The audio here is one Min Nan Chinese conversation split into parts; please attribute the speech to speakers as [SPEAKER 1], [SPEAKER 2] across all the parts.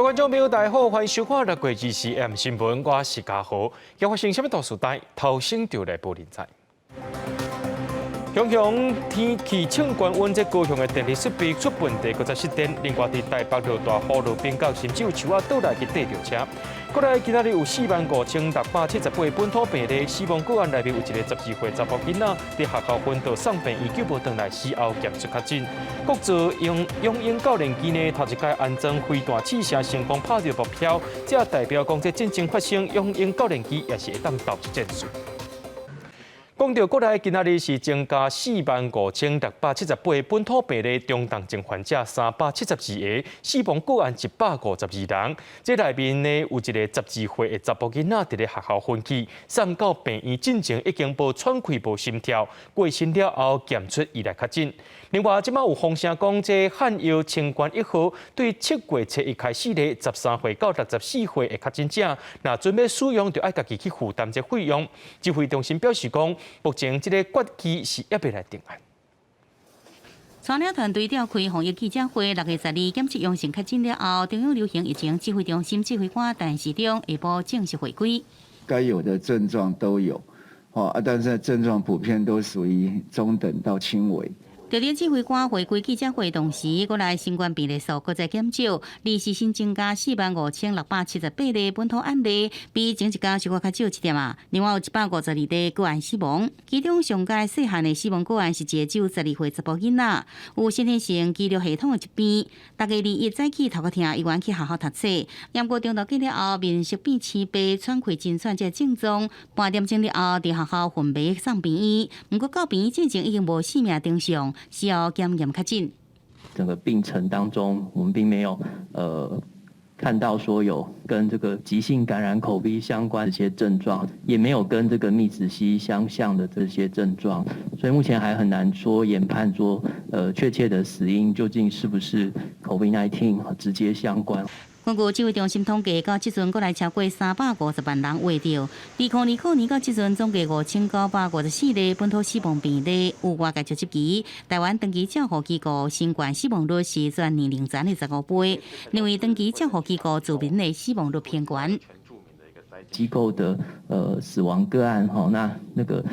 [SPEAKER 1] 位觀眾朋友，大家好，歡迎收看《六月24 M 新聞》，我是嘉豪。今發生啥物大事代，頭先就來報您知。雄雄天氣衝高溫，這高雄的電力設備出問題，閣再失電。另外，佇台北落大雨，路邊角甚至有樹仔倒來去硩著車。過來今仔日有45,678本土病例，死亡個案內面有一个12歲查埔囡仔，佇學校昏倒送病院救無轉來，死後檢出確診。國造用雄鷹教練機呢，頭一擺安裝飛彈試射成功拍著目標，這代表講這戰爭發生，雄鷹教練機也是會當投入戰術。講到國內今仔日是增加45,678本土病例，中重症患者372個，死亡個案152人。這內面呢有一个12歲的查埔囡仔佇咧學校昏去，送到病院進前已經無喘氣、無心跳，過身了後檢出伊來確診。另外，這擺有風聲講，這漢藥清冠一號對7月初一開始咧，13歲到64歲的確診者，若準備使用，就愛家己去負擔這費用。指揮中心表示講，目前這个決議是猶未來定案。
[SPEAKER 2] 帶領團隊召開防疫記者會，6月12檢測陽性確診了後，中央流行疫情指揮中心指揮官陳時中下晡正式回歸。
[SPEAKER 3] 該有的症狀都有，啊，但是症狀普遍都屬於中等到輕微。
[SPEAKER 2] 佇咧指揮官回歸記者會同時，國內新冠病例數閣再減少，二時新增加45,678例本土案例，比前一工小可較少一點仔。另外有152例個案死亡，其中上懸細漢的死亡個案是一個只有12歲查埔囡仔，有先天性肌肉系統的疾病。逐月21早起頭殼疼，猶原去學校讀冊。驗過中毒過了後，面色變青白，喘氣真喘這症狀。半點鐘了後，佇學校昏迷送病院，毋過到病院進前已經無生命徵象。需要檢驗確診。
[SPEAKER 4] 整個病程當中，我們並沒有看到說有跟這個急性感染 COVID 相關的一些症狀，也沒有跟這個溺死息相像的這些症狀，所以目前還很難說研判說確切的死因究竟是不是 COVID-19 直接相關。
[SPEAKER 2] 根據指揮中心統計，到這陣國內超過350萬人罹著。2029年到這陣總計5954例本土死亡病例，有外界就質疑，台灣長期照護機構新冠死亡率是全年齡層的15倍，認為長期照護機構住民的死亡率偏懸。
[SPEAKER 4] 機構的死亡個案，哈，那個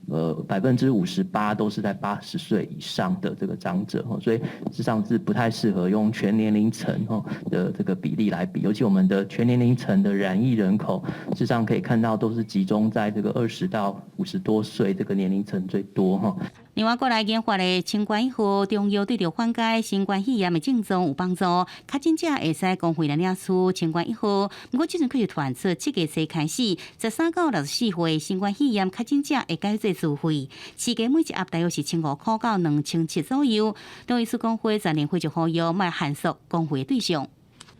[SPEAKER 4] 58%都是在80歲以上的這個長者，所以事實上是不太適合用全年齡層的這個比例來比，尤其我們的全年齡層的染疫人口，事實上可以看到都是集中在這個20到50多歲這個年齡層最多哈。
[SPEAKER 2] 另外，國內研發的清冠一號中藥對著緩解新冠肺炎的症狀有幫助，確診者會使公費來領取清冠一號。毋過，這陣卻又傳出7月初開始，13到64歲新冠肺炎確診者會改做自費，市價每一盒大約是1500塊到2700左右。中醫師公會全聯會就呼籲莫限縮公費對象。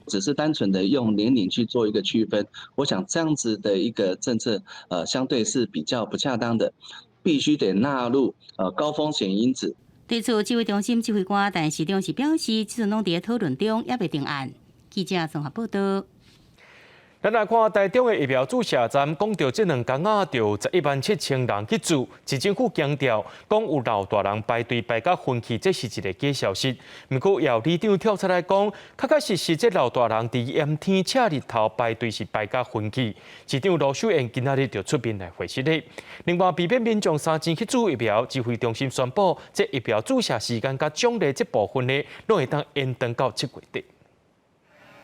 [SPEAKER 5] 只是單純的用年齡去做一個區分，我想這樣子的一個政策，相對是比較不恰當的。必須得納入高風險因子。
[SPEAKER 2] 對此，指揮中心指揮官陳時中是表示，這陣攏佇討論中，猶未定案。記者綜合報道。
[SPEAKER 1] 咱來看台中的疫苗注射站，講著這兩工仔，就117,000人去注。市政府強調，講有老大人排隊排甲昏去，這是一个假消息。毋過，也有里長跳出來講，確確實實這老大人佇炎天赤日頭排隊是排甲昏去。市長盧秀燕今仔日就出面來回釋咧。另外，避免民眾三錢去注疫苗，指揮中心宣布，這疫苗注射時間佮獎勵這部分呢，攏會當延長到7月底。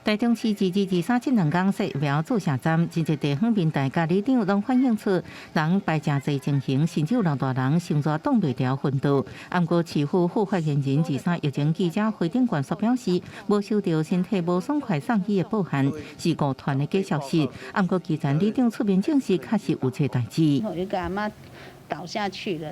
[SPEAKER 6] 台中市二二二三這兩工設疫苗注射站，真濟地方民代佮里長攏反映出人排誠濟情形，甚至有老大人傷熱擋袂牢昏倒。毋過市府副發言人二三疫情記者會頂關所表示，無收到身體無爽快送醫的報案，是誤傳的假消息。毋過基層里長出面證實，確實有這代誌。
[SPEAKER 7] 有一個阿嬤倒下去了。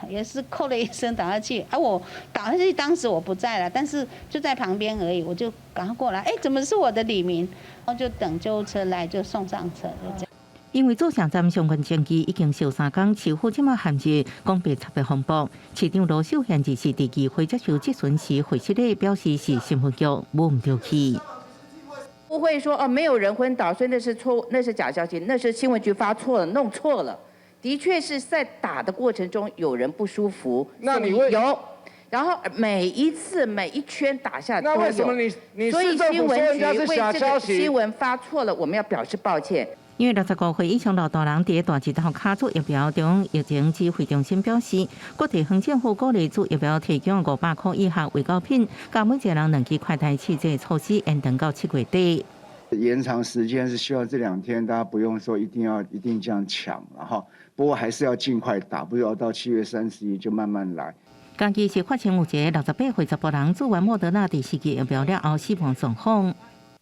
[SPEAKER 7] 也是哭了一聲倒下去，啊，我倒下去當時我不在了，但是就在旁邊而已，我就趕快過來，哎，怎麼是我的里民？然後就等救護車來，就送上車，就這樣。
[SPEAKER 6] 因為注射站相關證據已經燒三工，市府這馬陷入講白插的風波。市長盧秀燕就是佇議會接受質詢時回釋咧，表示是新聞局無毋著去。
[SPEAKER 8] 不會說哦，沒有人昏倒，所以那是錯，那是假消息，那是新聞局發錯了，弄錯了。的確是在打的過程中有人不舒服，
[SPEAKER 9] 那你會
[SPEAKER 8] 有然後每一次每一圈打下
[SPEAKER 9] 那為什麼你
[SPEAKER 8] 所以
[SPEAKER 9] 市政
[SPEAKER 8] 新
[SPEAKER 9] 府說人
[SPEAKER 8] 聞局
[SPEAKER 9] 家是假
[SPEAKER 8] 為這個
[SPEAKER 9] 消息
[SPEAKER 8] 新聞發錯了，我們要表示抱歉。
[SPEAKER 6] 因為65歲以上老大人佇大直頭跤注疫苗，中央疫情指揮中心表示，各地方政府鼓勵注疫苗提供500塊以下慰勞品，共每一個人兩支快篩試這個措施延長到7月底。
[SPEAKER 3] 延長時間是希望這2天大家不用說一定要一定這樣搶，然後不過還是要盡快打，不要到7月31就慢慢來。
[SPEAKER 6] 家己是發生有一个68歲查埔人注完莫德納第四劑疫苗了後死亡狀況。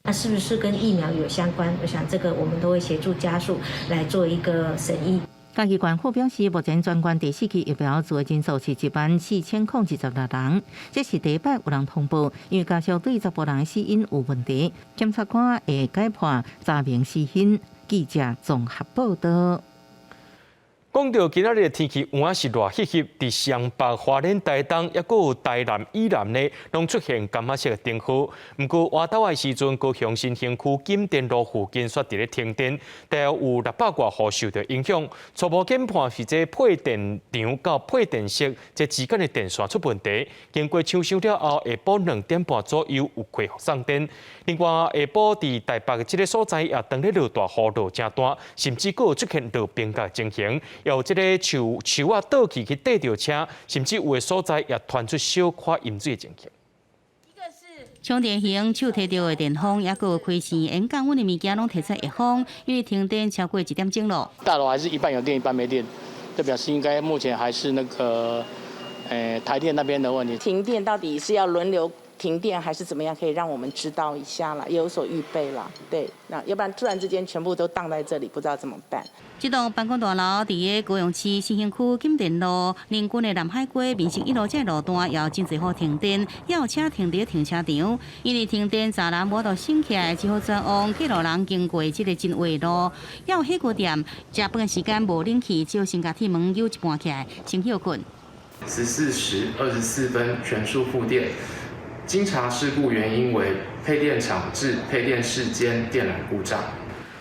[SPEAKER 10] 那是不是跟疫苗有相關？我想這個我們都會協助家屬來做一個審議。
[SPEAKER 6] 嘉義縣府表示，目前全縣第四劑疫苗注的人數是14,026人，這是第一擺有人通報，因為家屬對查埔人的死因有問題，檢察官會改判查明死因。記者綜合報道。
[SPEAKER 1] 講到今仔日的天氣，有影是熱翕翕，佇雙北、花蓮、台東，抑閣有台南以南呢，攏出現柑仔色的燈號。毋過，外晝的時陣，高雄新興區錦田路附近煞佇咧停電，大約有600外戶受著影響。初步研判是這配電場佮配電室這之間的電線出問題。經過搶修了後，下晡2點半左右有恢復送電。另外，下晡佇台北這个所在也當咧落大雨，落誠大，甚至閣有出現落冰角情形。有這个樹樹仔倒去去硩著車，甚至有的所在也傳出小可淹水的情形。
[SPEAKER 2] 充電型手提著的電風，抑閣有開線演講，阮的物件攏提出會風，因為停電超過1點鐘咯。
[SPEAKER 11] 大樓還是一半有電，一半沒電，這表示應該目前還是那個，台電那邊的問題。
[SPEAKER 12] 停電到底是要輪流停電還是怎麼樣？可以讓我們知道一下啦，也有所預備啦。對，那要不然突然之間全部都擋在這裡，不知道怎麼辦。
[SPEAKER 2] 這棟辦公大樓佇个高雄市新興區錦田路、鄰近的南海街、民生一路這路段，也有真濟戶停電，也有車停佇停車場。因為停電，閘欄無法度升起來，只好轉往過路人經過這个真話路。也有火鍋店，食飯的時間無冷氣，只好先共鐵門扭一半起來，先歇睏。
[SPEAKER 13] 14時24分全數復電。經查事故原因為配電廠至配電室間電纜故障。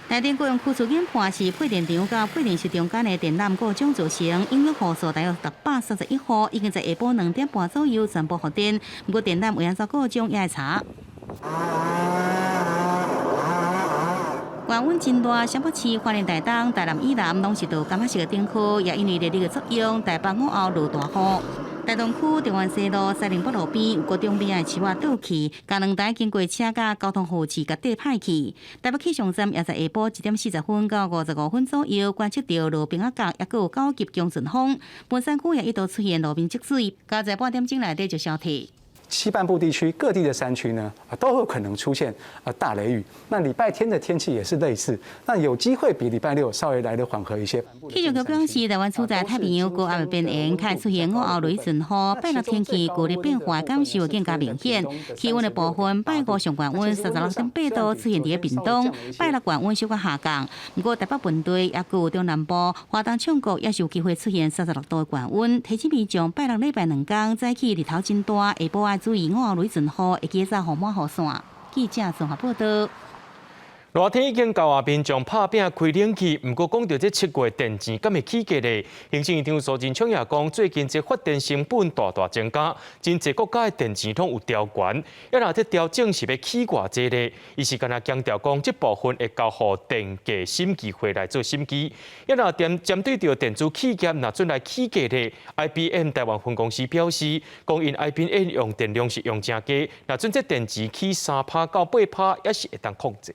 [SPEAKER 2] 台電高雄區處研判是配電場佮配電室中間的電纜故障造成，影響戶數大約631戶，已經在下晡2點半左右全部復電。毋過電纜為按怎故障也會查。高溫真熱，雙北市、花蓮、台東、台南以南攏是著柑仔色的燈號，也因為熱力的作用，台北午後落大雨。台東區中原西路西寧北路邊有高中邊的樹仔倒去，共兩台經過車佮交通號誌共硩歹去。台北氣象站也在下晡1點40分到55分左右觀測著落冰仔角，抑閣有9級強陣風。文山區也一度出現路面積水，加在半點鐘內底就消退。
[SPEAKER 14] 西半部地區各地的山區呢，都有可能出現大雷雨。那禮拜天的天氣也是類似，那有機會比禮拜六稍微來得緩和一些。
[SPEAKER 2] 氣象局表示，台灣處在太平洋高壓的邊緣，開始出現午後雷陣雨，拜六天氣劇烈變化感受會更加明顯。氣溫的部分，拜五上懸溫36.8度，出現佇个屏東；拜六懸溫小可下降。毋過台北盆地抑閣有中南部、花東衝谷也是有機會出現36度的懸溫。提醒民眾拜六禮拜兩工早起日頭真大，下晡愛注意午後雷陣雨，會記得雨傘雨傘。記者綜合報道。
[SPEAKER 1] 熱天已經到啊，民眾拍拚開冷氣。毋過講著這7月電錢敢會起價咧？行政院長蘇貞昌也講，最近這發電成本大大增加，真濟國家的電錢攏有調懸。啊若這調整是欲起偌濟咧？伊是干焦強調講，這部分會交予電價審議會來做審議。啊若針對著電子企業若準來起價咧，IBM 台灣分公司表示，講𪜶 IBM 用電量是用誠低，若準這電錢起3趴到8趴，也是會當控制。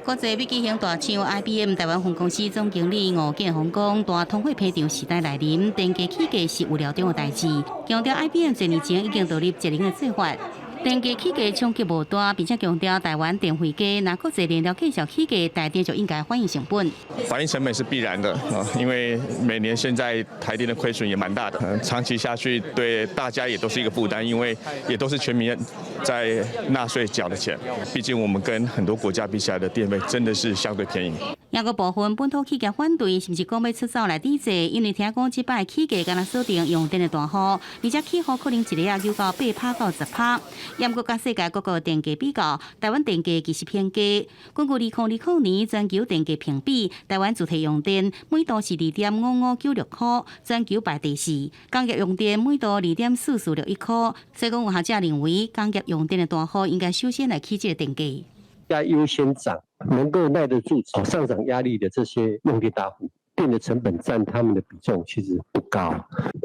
[SPEAKER 2] 國際筆記型大廠 IBM 台灣分公司總經理吳建宏講：大通貨膨脹時代來臨，電價起價是預料中的代誌。強調 IBM 十年前已經導入節能的做法，電價起價衝擊無大，並且強調台灣電費低，若國際燃料繼續起價，台電就應該反映成本。
[SPEAKER 15] 反映成本是必然的啊，因為每年現在台電的虧損也蠻大的，長期下去對大家也都是一個負擔，因為也都是全民在納稅繳的錢。畢竟我們跟很多國家比起來的電費真的是相對便宜。
[SPEAKER 2] 也閣部分本土企業反對，甚至講欲出走來抵制，因為聽講這擺起價敢若鎖定用電的大戶，而且起予可能一个仔有到8趴到10趴。毋過佮世界各國電價比較，台灣電價其實偏低。根據2020年全球電價評比，台灣住宅用電每度是2.5596箍，全球排第四；工業用電每度2.4461箍。所以講有學者認為，工業用電的大戶應該首先來起這个電價。
[SPEAKER 9] 該優先漲，能夠耐得住上漲壓力的這些用電大戶，電的成本佔他們的比重其實不高，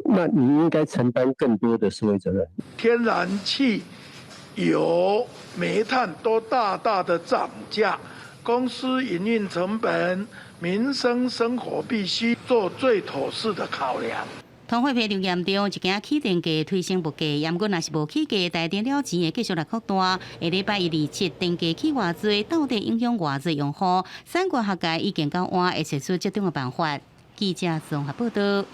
[SPEAKER 9] 那你應該承擔更多的社會責任。
[SPEAKER 16] 天然氣、油、煤炭都大大的漲價，公司營運成本、民生生活必須做最妥適的考量。
[SPEAKER 2] 通貨膨脹嚴重，一驚起電價推升物價，毋過若是無起價，台電了錢會繼續來擴大。下禮拜一、二、七電價起偌濟，到底影響偌濟用戶？產官學界意見交換，會提出折中的辦法。記者綜合報導。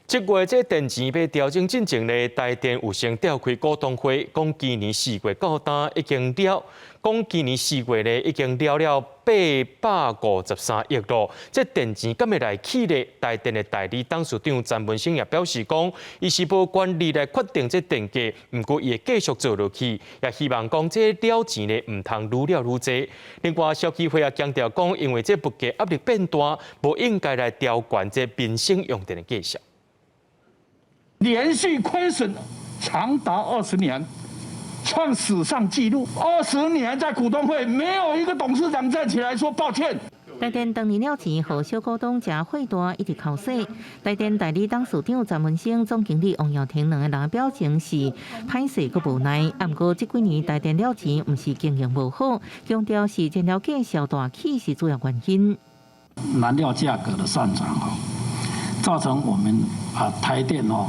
[SPEAKER 1] 這月這電錢欲調整進前呢，台電有先召開股東會，講今年4月到今已經了，講今年4月呢已經了了853億咯。這電錢敢會來起咧？台電的代理董事長詹文生也表示講，伊是無權力來決定這電價，毋過伊會繼續做落去，也希望講這了錢呢毋通愈了愈濟。另外，消基會也強調講，因為這物價壓力變大，無應該來調懸這民生用電的價數。
[SPEAKER 17] 連續虧損長達二十年，創史上紀錄。二十年在股東會沒有一個董事長站起來說抱歉。
[SPEAKER 6] 台電當年了錢，予小股東誠火大，一直剾洗。台電代理董事長詹文生、總經理王耀庭兩个人表情是歹勢閣無奈。毋過這幾年台電了錢，毋是經營無好，強調是燃料價數大起是主要原因。
[SPEAKER 18] 燃料價格的上漲，造成我們啊台電哦。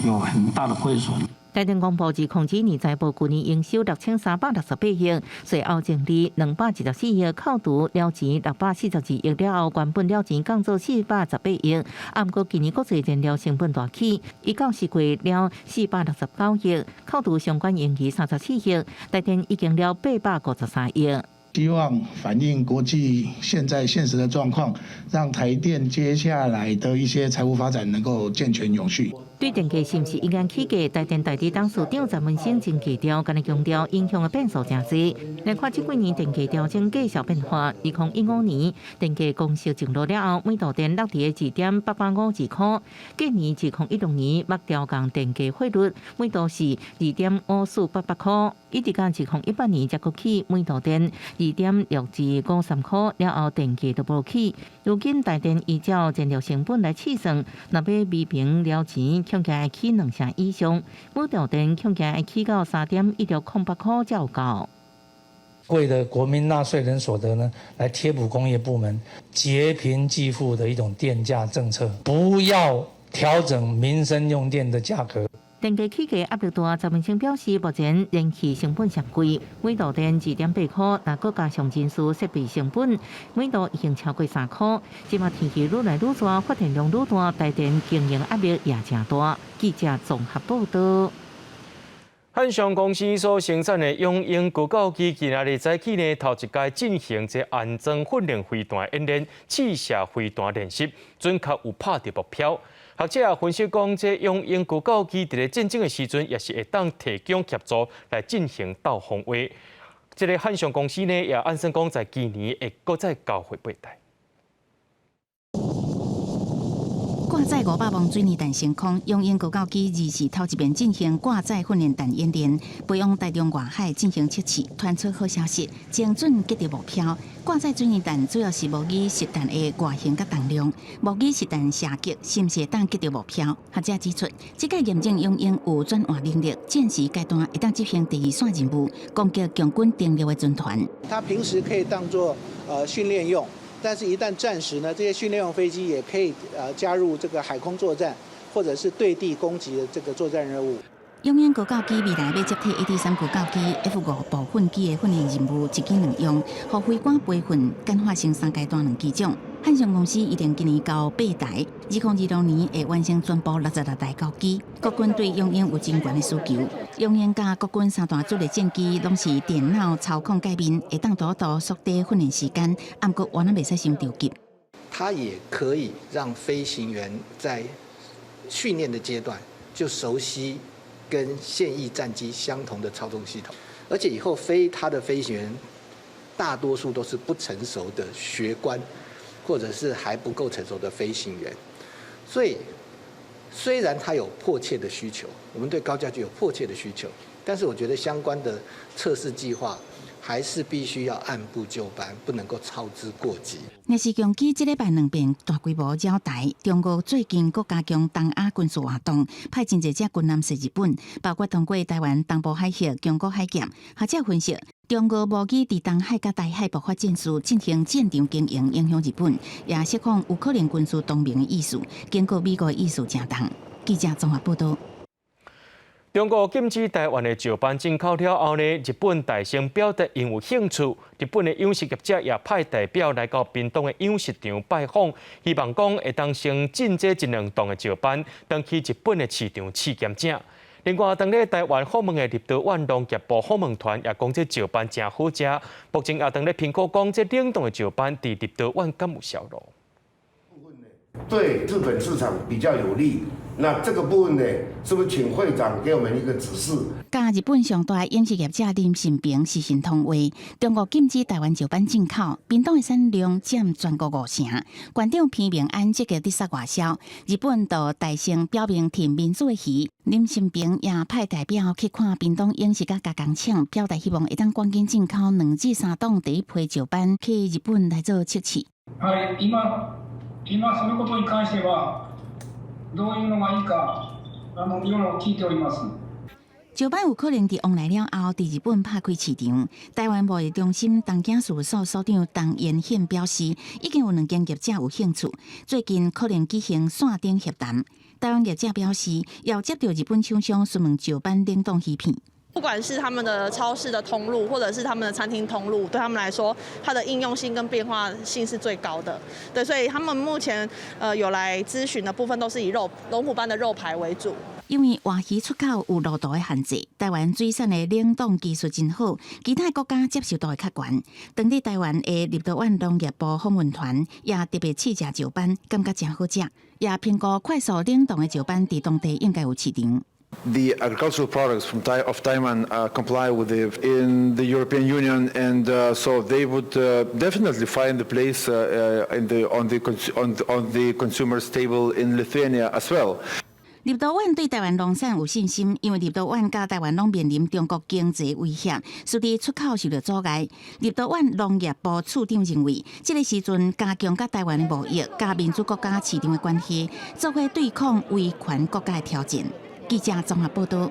[SPEAKER 18] 有很大的虧損。
[SPEAKER 6] 台電公布2022年財報，舊年營收6368億，稅後淨利214億，扣除了錢642億了後，原本了錢降做418億。啊，毋過今年國際燃料成本大起，一到4月了469億，扣除相關盈餘34億，台電已經了853億。
[SPEAKER 19] 希望反映國際現在現實的狀況，讓台電接下來的一些財務發展能夠健全永續。
[SPEAKER 6] 對電價是毋是應該起價？台電代理董事長詹文生真低調，干焦強調影響的變數誠濟。來看這幾年電價調整價數變化，2015年電價公式上路了後，每度電落佇个2.8852箍。隔年2016年欲調降電價費率，每度是2.5488箍。一直到2018年才閣起每度電2.6253箍，了後電價就無起。如今台電依照燃料成本來試算，若欲弭平了錢，恐驚愛起兩成以上，每度電恐驚愛起到3.1608箍才有夠。
[SPEAKER 20] 貴的國民納稅人所得呢，來貼補工業部門劫貧濟富的一種電價政策，不要調整民生用電的價格。
[SPEAKER 6] 電價起價壓力大，詹文生表示，目前燃氣成本上貴，每度電2.8箍，若閣加上人事設備成本，每度已經超過3箍。這馬天氣愈來愈熱，發電量愈大，台電經營壓力也誠大。記者綜合報導。
[SPEAKER 1] 漢翔公司所生產的雄鷹高教機，今仔日早起呢，頭一擺進行這安裝訓練飛彈演練，試射飛彈練習，準確有拍著目標。學者也分析講，這雄鷹高教機佇咧戰爭的時陣，也是會當提供協助來進行鬥防衛。這个漢翔公司呢，也按算講，在今年會閣再交貨八台。
[SPEAKER 21] 掛載500磅水泥彈升空，雄鷹高教機二四頭一遍進行掛載訓練彈演練，飛往台中外海進行測試，傳出好消息，精準擊著目標。掛載水泥彈主要是模擬實彈的外形佮重量，模擬實彈射擊是毋是會當擊著目標？學者指出，這屆驗證雄鷹有轉換能力，戰時階段會當執行第二線任務，攻擊共軍登陸的船團。
[SPEAKER 22] 它平時可以當作訓練用。但是，一旦戰時呢，這些訓練用飛機也可以加入這個海空作戰，或者是對地攻擊的這個作戰任務。
[SPEAKER 21] 雄鷹高教機未來欲接替 AT-3高教機 F-5部訓機的訓練任務，一機兩用，予飛官培訓簡化成三階段兩機種。漢翔公司預定今年交八台，2026年會完成全部66台交機。國軍對雄鷹有真懸的需求，雄鷹佮國軍三大主力戰機攏是電腦操控介面，會當大大縮短訓練時間，毋過原來袂使傷著急。
[SPEAKER 23] 它也可以讓飛行員在訓練的階段就熟悉跟現役戰機相同的操縱系統，而且以後飛它的飛行員大多數都是不成熟的學官，或者是還不夠成熟的飛行員，所以雖然它有迫切的需求，我們對高架機有迫切的需求，但是我覺得相關的測試計劃還是必須要按部就班，不能夠操之過急。
[SPEAKER 21] 若是共機這禮拜兩遍大規模擾台，中國最近閣加強東亞軍事活動，派真濟隻軍艦駛日本，包括通過台灣東部海峽、宮古海峽。學者分析，中俄無擬佇東海佮台海爆發戰事，進行戰場經營，影響日本，也釋放有可能軍事同盟的意思，警告美國的意思誠重。記者綜合報道。
[SPEAKER 1] 中國禁止台灣的石斑進口了後呢，日本大聲表達𪜶有興趣。日本的養殖業者也派代表來到屏東的養殖場拜訪，希望講會當先進這一兩噸的石斑，轉去日本的市場試驗食。另外，當咧台灣訪問的立陶宛農業部訪問團也講這石斑誠好食。目前也當咧評估講這冷凍的石斑佇立陶宛敢有銷路？
[SPEAKER 4] 對日本市場比較有利。那這個部分呢，是不是請會長給我們一個指示？
[SPEAKER 21] 佮日本上大養殖業者林信平視訊通話，中國禁止台灣石斑進口，屏東的產量佔全國五成。館長彭明安積極佇殺外銷，日本就大聲表明挺民主的魚。林信平也派代表去看屏東養殖佮加工廠，表達希望會當趕緊進口2至3噸第一批石斑去日本來做測試。
[SPEAKER 5] はい、今今そのことに関しては。どういうのがいいか、いろいろ聞いております。
[SPEAKER 21] 石斑有可能佇旺來了後，佇日本拍開市場。台灣貿易中心東京事務所所長陳延憲表示，已經有兩間業者有興趣，最近可能舉行線頂協談。台灣業者表示，有接到日本廠商詢問石斑冷凍魚片。
[SPEAKER 7] 不管是他們的超市的通路，或者是他們的餐廳通路，對他們來說，它的應用性跟變化性是最高的。對，所以他們目前有來諮詢的部分，都是以肉龍虎斑的肉排為主。
[SPEAKER 21] 因為活魚出口有路途的限制，台灣水產的冷凍技術真好，其他國家接受度會較懸。當地台灣的立陶宛農業部訪問團也特別試食石斑，感覺誠好食，也評估快速冷凍的石斑佇當地應該有市場。
[SPEAKER 24] The agricultural products from of Taiwan comply with the in the European Union, and so they would definitely find a place in the on the on on the consumers table in Lithuania as well.
[SPEAKER 21] 立陶宛對台灣農產有信心，因為立陶宛佮台灣攏面臨中國經濟威脅，使得出口受到阻礙。立陶宛農業部次長認為，這個時陣加強佮台灣的貿易、佮民主國家市場的關係，做伙對抗威權國家的挑戰。記者綜合報道。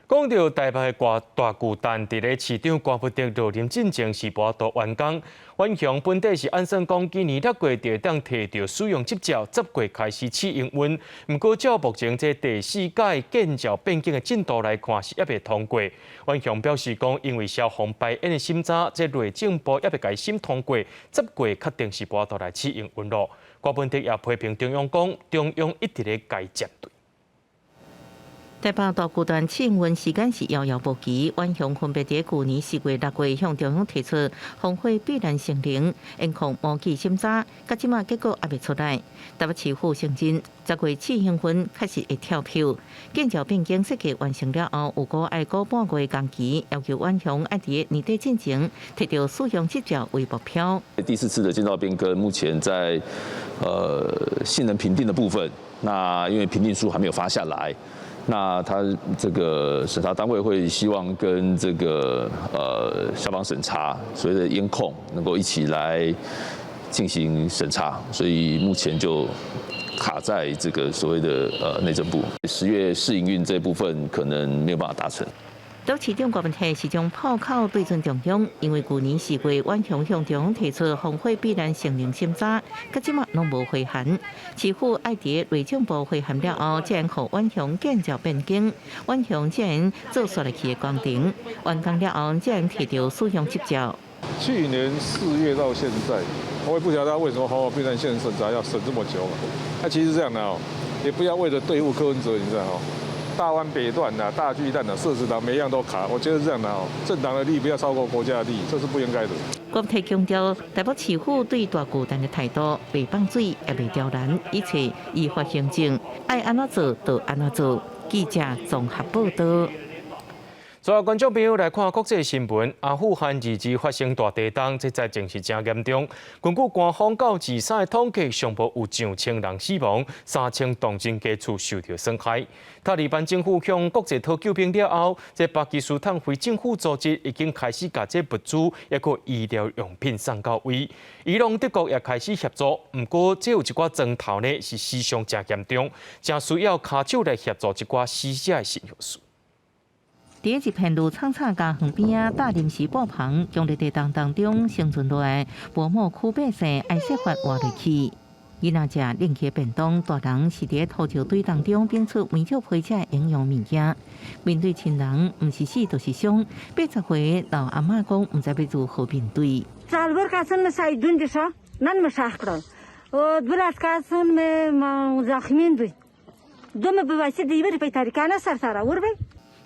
[SPEAKER 1] 講到台北的大巨蛋，佇咧市長柯文哲落任進前是無法度完工。遠雄本底是按算講，今年六月就會當提著使用執照，10月開始試營運。毋過照目前這第四屆建照變更的進度來看，是猶未通過。遠雄表示講，因為消防排煙的審查，這內政部猶未共審通過，十月確定是無法度來試營運囉。柯文哲也批評中央講，中央一直咧共站隊。
[SPEAKER 6] 台北大巨蛋試營運時間是遙遙無期，遠雄分別佇舊年4月、6月向中央提出防火避難聲明，煙控模具審查，到這馬結果猶未出來。台北市府承認，10月試營運確實會跳票。建照變更設計完成了後，有閣愛閣半月工期，要求遠雄愛佇年底進前提著使用執照為目標。
[SPEAKER 25] 第四次的建照變更，目前在性能評定的部分，那因為評定書還沒有發下來。那他這個審查單位會希望跟這個消防審查，所謂的煙控能夠一起來進行審查，所以目前就卡在這個所謂的內政部10月試營運這部分可能沒有辦法達成。
[SPEAKER 6] 都市長柯文哲是將炮口對準中央，因為舊年4月遠雄向中央提出防火避難性能審查，到這馬攏無回函。市府愛佇內政部回函了後，才會予遠雄建照變更，遠雄才會做紲落去的工程，完工了後才會提著使用執照。
[SPEAKER 26] 去年4月到現在，我也不曉得他為什麼防火避難線審查要審這麼久嘛。那其實這樣的哦，也不要為了對付柯文哲，你知道哦。大灣北段的大巨蛋的社子島每樣都卡，我覺得是這樣的哦，政黨的利益不要超過國家的利益，這是不應該的。
[SPEAKER 6] 郭台強調，台北市府對大巨蛋的態度，袂放水也袂刁難，一切依法行政，愛按怎做就按怎做。記者綜合報道。
[SPEAKER 1] 所有觀眾朋友來看國際新聞，阿富汗二二發生大地動，這災情是誠嚴重。根據官方到二三的統計，上無有上千人死亡，3000棟人家厝受著損害。塔利班政府向國際討救兵了後，這巴基斯坦非政府組織已經開始共這物資抑閣醫療用品送到位。伊朗、德國也開始協助，毋過這有一寡磚頭呢是死傷誠嚴重，誠需要跤手來協助一寡死者的親屬。
[SPEAKER 6] 佇一片綠蒼蒼家園邊仔搭臨時布棚，強烈地動當中生存落來，薄膜區百姓愛設法活落去。囡仔食冷氣便當，大人是佇土石堆當中變出煤石皮這營養物件。面對親人，毋是死就是傷。80歲老阿嬤講，毋知欲如何面對。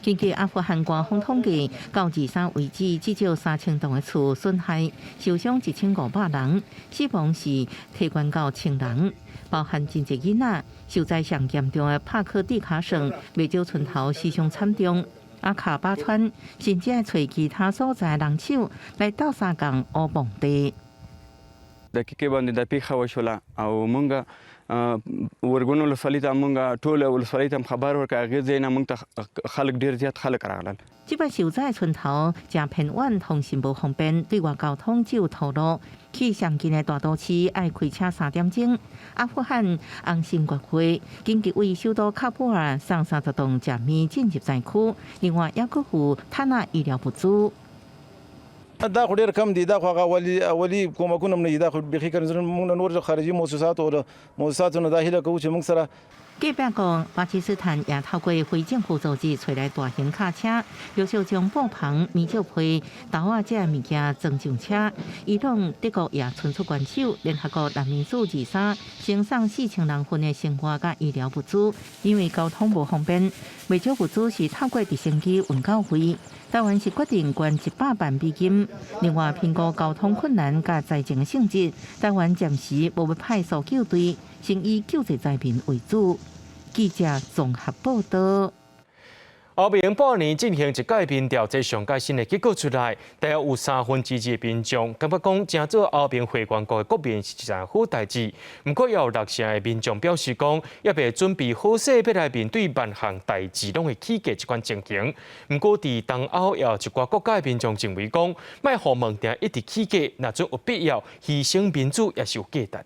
[SPEAKER 6] 根據阿富汗官方統計，到23為止，至少3000棟的厝損害，受傷1500人，死亡是提懸到1000人，包含真濟囡仔。受災上嚴重的帕克蒂卡省，袂少村頭死傷慘重。阿卡巴川甚至愛揣其他所在人手來鬥相共烏墓地。
[SPEAKER 3] دقیقې باندې دا پیښه وشوله او مونږ ورګون ولسوالۍ ته مونږ ټول ولسوالۍ ته خبر ورکړ هغې ځای نه مونږ ته خلک ډېر زیات خلک راغلل。
[SPEAKER 6] 這擺受災村頭誠偏遠，通訊無方便，對外交通只有土路。去上近的大都市愛開車3點鐘。阿富汗紅新月會緊急為首都喀布爾送30棟食物進入災區，另外猶閣有坦納醫療物資。
[SPEAKER 8] دا خو ډېر کم دي، دا خو هغه اولي اولي کومکونه هم نه دي، دا خو بیخي کم. موږ نور خارجي موسساتو او موسساتو نه دا هیله کوو چې موږ سره
[SPEAKER 6] 隔壁國巴基斯坦也透過非政府組織揣來大型卡車，陸續將布棚、棉石被、豆仔這物件裝上車。伊朗、德國也伸出援手，聯合國難民署23先送4000人份的生活佮醫療物資，因為交通無方便，袂少物資是透過直升機運到位。台灣是決定捐100萬美金。另外，評估交通困難佮災情性質，台灣暫時無欲派搜救隊，先以救濟災民為主。記者綜合報道。
[SPEAKER 1] 歐盟半年進行一屆民調，這上蓋新的結果出來，大約有2/3的民眾感覺講，成做歐盟會員國的國民是一件好代誌。毋過，也有6成的民眾表示講，猶未準備好勢，欲來面對萬項代誌攏會起價這款情形。毋過，佇東歐也有一寡國家的民眾認為講，莫予物件一直起價，若準有必要犧牲民主，也是有價值的。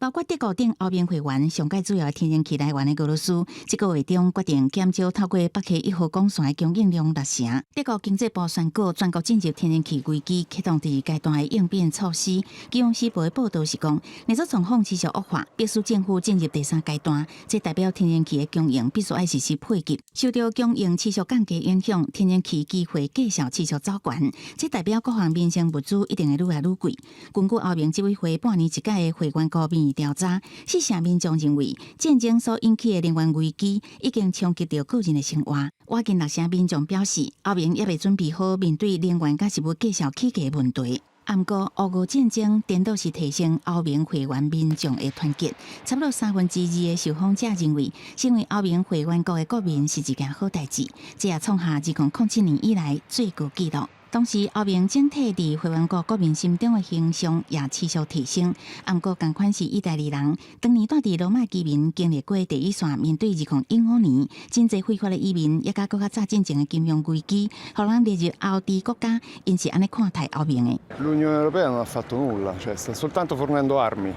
[SPEAKER 21] 包括德國等歐盟會員上蓋主要天然氣來源的俄羅斯，這個月中決定減少透過北溪一號管線的供應量6成。德國經濟部宣告全國進入天然氣危機，啟動第二階段的應變措施。金融時報的報道是講，若說狀況持續惡化，必須政府進入第三階段，這代表天然氣的供應必須愛實施配給。受著供應持續降低影響，天然氣期貨價數持續走懸，這代表各項民生物資一定會愈來愈貴。根據歐盟執委會半年一屆的會員國民意調查，4成民眾認為戰爭所引起的能源危機已經衝擊著個人的生活。倚近6成民眾表示，歐盟猶未準備好面對能源佮食物價數起價問題。毋過，烏俄戰爭顛倒是提升歐盟會員民眾的團結。差不多2/3的受訪者認為，成為歐盟會員國的國民是一件好代誌。這也創下2007年以來最高紀錄。同時，歐盟整體佇會員國國民心中的形象也持續提升。毋過，仝款是意大利人，當年蹛佇羅馬居民經歷過第一線面對2015年真濟非法的移民，抑佮閣較早進前的金融危機，予人列入歐豬國家，𪜶是按呢看待歐盟的。
[SPEAKER 10] L'Unione Europea non ha fatto nulla, cioè sta soltanto fornendo armi,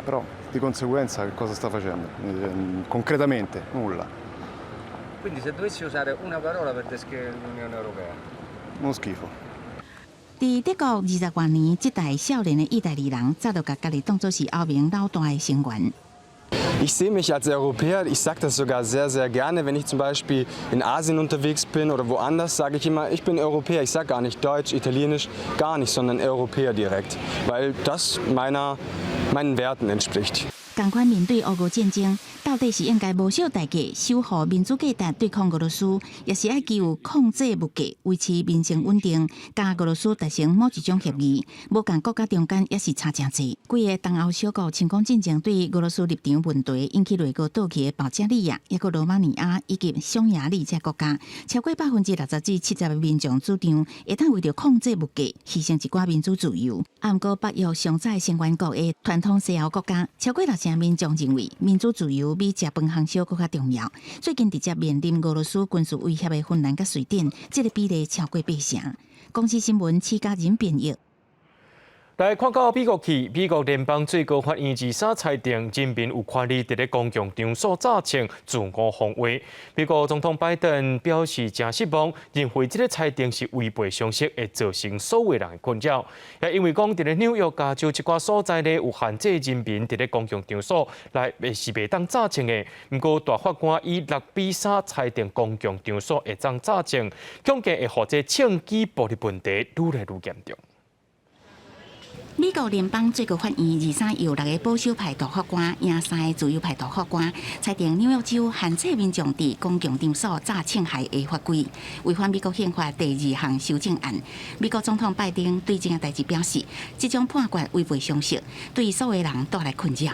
[SPEAKER 10] però di conseguenza che cosa sta facendo? Concretamente nulla.
[SPEAKER 11] Quindi se dovessi usare una parola per descrivere l'Unione Europea?
[SPEAKER 10] Uno schifo.
[SPEAKER 21] 佇德國20外年，這代少年的意大利人早就共家己當做是歐盟老大的成員。
[SPEAKER 12] Ich sehe mich als Europäer, ich sage das sogar sehr, sehr gerne. Wenn ich zum Beispiel in Asien unterwegs bin oder woanders, sage ich immer, ich bin Europäer. Ich sage gar nicht Deutsch, Italienisch, gar nicht, sondern Europäer direkt, weil das meinen Werten entspricht.
[SPEAKER 21] 仝款面對烏俄戰爭，鬥到底是應該無惜代價守護民主價值對抗俄羅斯，抑是愛求控制物價、維持民生穩定，佮俄羅斯達成某一種協議？無仝國家中間也是差誠濟。幾个東歐小國親講進前對俄羅斯立場問題引起內閣倒去的保加利亞、抑閣羅馬尼亞以及匈牙利這國家，超過60%至70%的民眾主張會當為著控制物價，犧牲一寡民主自由。啊，毋過北約上早成員國的傳統西歐國家，超過六成民眾認為民主自由比食飯烘燒閣較重要。最近直接面臨俄羅斯軍事威脅的芬蘭佮瑞典，這个比例超過八成。公視新聞，施嘉仁編譯。
[SPEAKER 1] 來看到美國去，美國聯邦最高法院二三裁定，人民有權利佇咧公共場所詐稱自我防衛。美國總統拜登表示誠失望，認為這个裁定是違背常識，會造成所有人的困擾。也因為講佇咧紐約加州一寡所在咧有限制人民佇咧公共場所來是袂當詐稱的。毋過大法官以6比3裁定公共場所會當詐稱，恐驚會予這槍支暴力問題愈來愈嚴重。
[SPEAKER 21] 美國聯邦最高法院二三由六个保守派大法官贏三个自由派大法官，裁定紐約州限制民眾佇公共場所詐槍械的法規，違反美國憲法第二項修正案。美國總統拜登對這件代誌表示，這種判決違背常識，對所有人帶來困擾。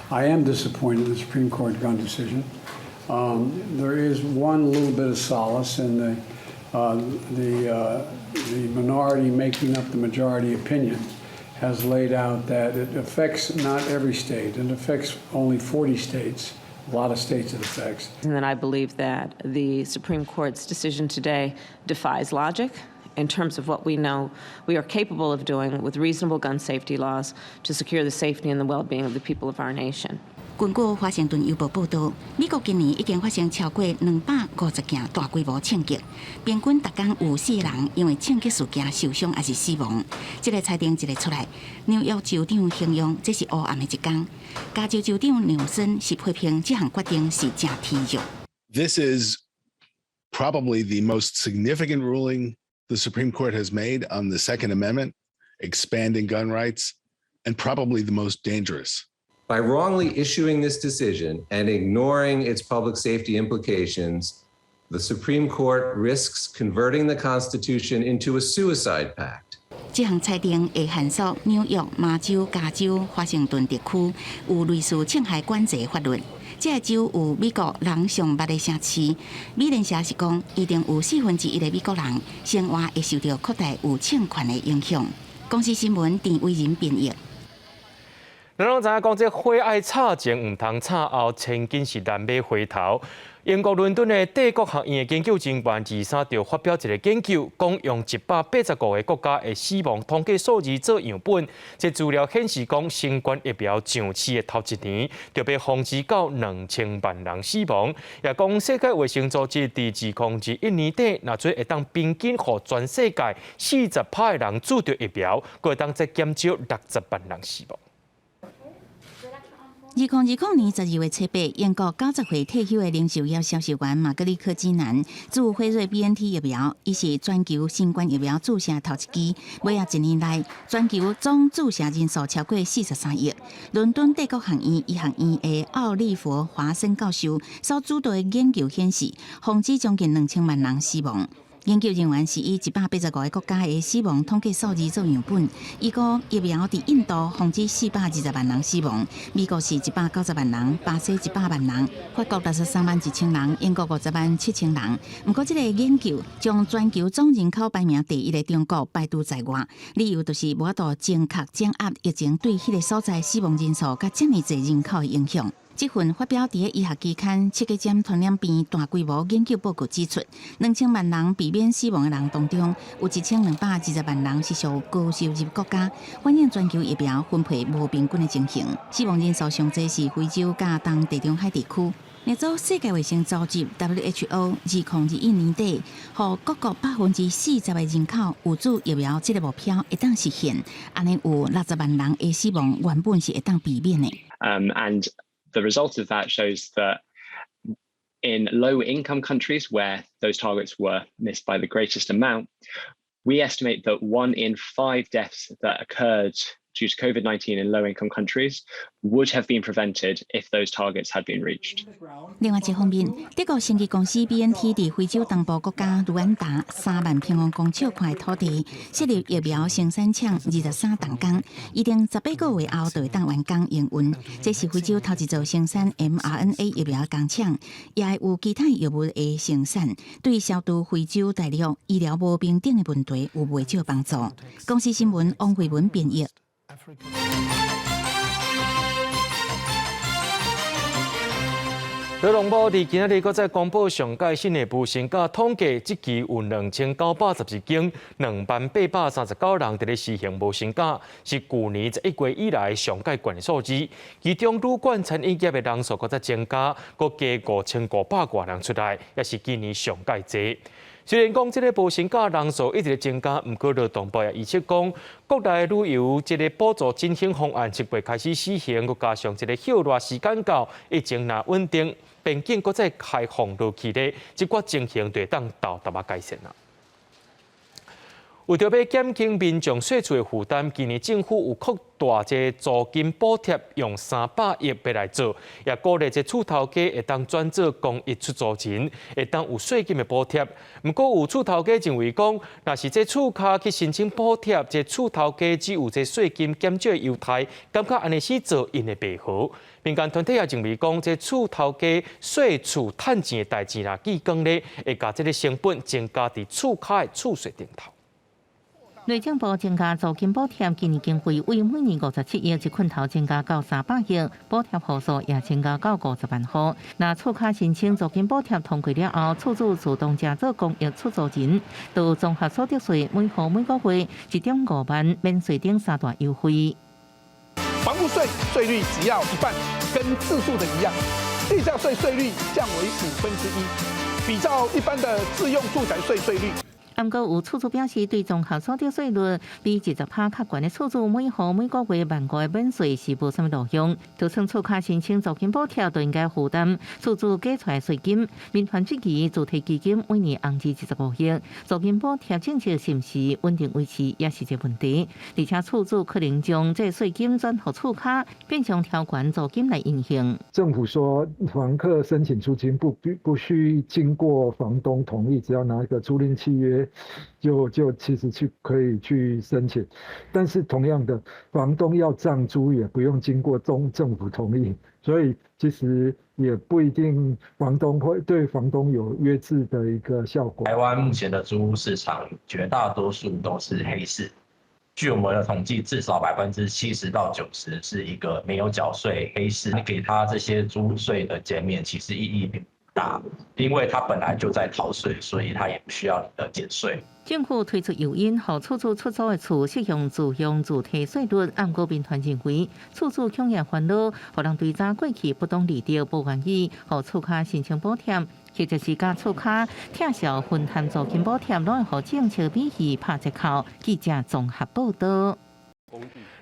[SPEAKER 2] I am disappointed in the Supreme Court gun decision. There is one little bit of solace in the minority making up the majority opinion has laid out that it affects not every state. It affects only 40 states. A lot of states it affects.
[SPEAKER 9] And then I believe that the Supreme Court's decision today defies logic in terms of what we know we are capable of doing with reasonable gun safety laws to secure the safety and the well-being of the people of our nation.
[SPEAKER 21] 根據華盛頓郵報報導，美國今年已經發生超過250件大規模槍擊，平均逐工有四人因為槍擊事件受傷抑是死亡。這个裁定一个出來，紐約州長形容這是烏暗的一天。加州州長紐森是批評這項決定是誠天弱。
[SPEAKER 13] This is probably the most significant ruling the Supreme Court has made on the Second Amendment, expanding gun rights, and probably the most dangerous.
[SPEAKER 14] By wrongly issuing this decision and ignoring its public safety implications, the Supreme Court risks converting the Constitution into a suicide pact.
[SPEAKER 21] 這項裁定會限縮紐約、麻州、加州、華盛頓特區有類似槍械管制法律。這个州有美國人上捌的城市，美聯社是講，一定有四分之一的美國人生活會受著擴大有槍權的影響。公視新聞鄭偉仁編譯。
[SPEAKER 1] 咱攏知影講，這火愛插前，毋通插後，千金是難買回頭。英國倫敦的帝國學院的研究人員二三就發表一个研究，講用185個國家的死亡統計數字做樣本，這資料顯示講，新冠疫苗上市的頭一年，就欲防止到2000萬人死亡。也講世界衛生組織佇2021年底，若做會當平均予全世界40%的人注著疫苗，閣會當再減少60萬人死亡。
[SPEAKER 21] 2020年12月七八，英國90歲退休的零售業銷售員瑪格麗克基南注輝瑞 BNT 疫苗，伊是全球新冠疫苗注射頭一支。尾仔一年內，全球總注射人數超過43億。倫敦帝國學院醫學院的奧利弗華森教授所主導的研究顯示，防止將近2000萬人死亡。研究人員是以185個國家的死亡統計數字做樣本，預估疫苗佇印度防止420萬人死亡，美國是190萬人，巴西100萬人，法國63萬1千人，英國50萬7千人。毋過，這个研究將全球總人口排名第一的中國排除在外，理由就是無法度精確掌握疫情對彼个所在死亡人數佮遮爾濟人口的影響。這份發表佇醫學期刊《七個針傳染病大規模研究報告》指出，2000萬人避免死亡的人當中，有1220萬人是屬高收入國家，反映全球疫苗分配無平均的情形。死亡人數上濟是非洲佮東地中海地區。另做世界衛生組織 WHO 2021年底，予各國40%的人口有注疫苗這个目標會當實現，按呢有60萬人的死亡原本是會當避免的。
[SPEAKER 15] And the result of that shows that in low income countries where those targets were missed by the greatest amount, we estimate that one in five deaths that occurred due to COVID-19 in low-income countries would have been prevented if those targets had been reached.
[SPEAKER 21] 另外一方面，德國生技公司 BNT 佇非洲東部國家盧安達3萬平方公尺寬土地設立疫苗生產廠23動工，預定18個月後就會當完工營運。這是非洲頭一座生產 mRNA 疫苗工廠，也會有其他藥物的生產，對消除非洲大陸醫療無平等的問題有袂少幫助。公視新聞王慧文編譯。
[SPEAKER 1] 勞動部佇今仔日閣再公布上蓋新的無薪假統計，這期有2912間20,839人佇咧施行無薪假，是舊年11月以來上蓋懸的數字。其中旅館餐飲業的人數閣再增加，閣加5500外人出來，也是今年上蓋濟。雖然講這个無薪假人數一直增加，毋過勞動部也預測講，國內旅遊這个補助振興方案7月開始施行，閣加上這个歇熱時間到，疫情若穩定，邊境閣再開放落去咧，這寡情形就會當沓沓仔改善啦。為著欲減輕民眾稅厝的負擔，今年政府有擴大這租金補貼，用300億欲來做，也鼓勵這厝頭家會當轉做公益出租人，會當有稅金的補貼。毋過有厝頭家認為講，若是這厝跤去申請補貼，這厝頭家只有這稅金減少的優待，感覺按呢是做𪜶的袂好。民間團體也認為講，這厝頭家稅厝趁錢的代誌若記講咧，會共這个成本增加佇厝跤的厝稅頂頭。
[SPEAKER 6] 內政部增加租金補貼，今年經費為每年57億，一棍頭增加到300億，補貼戶數也增加到50萬戶。若厝跤申請租金補貼通過了後，厝主自動加做公益出租人，就綜合所得稅每戶每個月1.5萬免稅等三大優惠。
[SPEAKER 16] 房屋稅稅率只要一半，跟自住的一樣；地價稅稅率降為1/5，比照一般的自用住宅稅稅率。
[SPEAKER 6] 毋過有厝主表示，對綜合所得稅率比20%較懸的厝主，每戶每個月1.5萬的免稅是無啥物路用。就算厝跤申請租金補貼，都應該負擔厝主加出來稅金。民團質疑主體基金每年紅資25億，租金補貼政策是毋是穩定維持，也是一個問題。而且厝主可能將這稅金轉予厝跤，變相調懸租金來運行。
[SPEAKER 17] 政府說，房客申請租金不需經過房東同意，只要拿一個租賃契約。就其實去可以去申請，但是同樣的，房東要漲租也不用經過中政府同意，所以其實也不一定房東會對房東有約制的一個效果。
[SPEAKER 18] 台灣目前的租屋市場絕大多數都是黑市，據我們的統計，至少70%到90%是一個沒有繳稅黑市。你給他這些租稅的減免，其實意義並不大，因為他本來就在逃稅，所以他也不需要你的減稅。
[SPEAKER 6] 政府推出誘因，予厝主出租的厝適用自用自提稅率。毋過民團認為，厝主恐會煩惱，予人追查過去不當利得，無願意予厝跤申請補貼，或者是共厝跤拆銷分攤租金補貼，攏會予政策比擬拍折扣。記者綜合報道。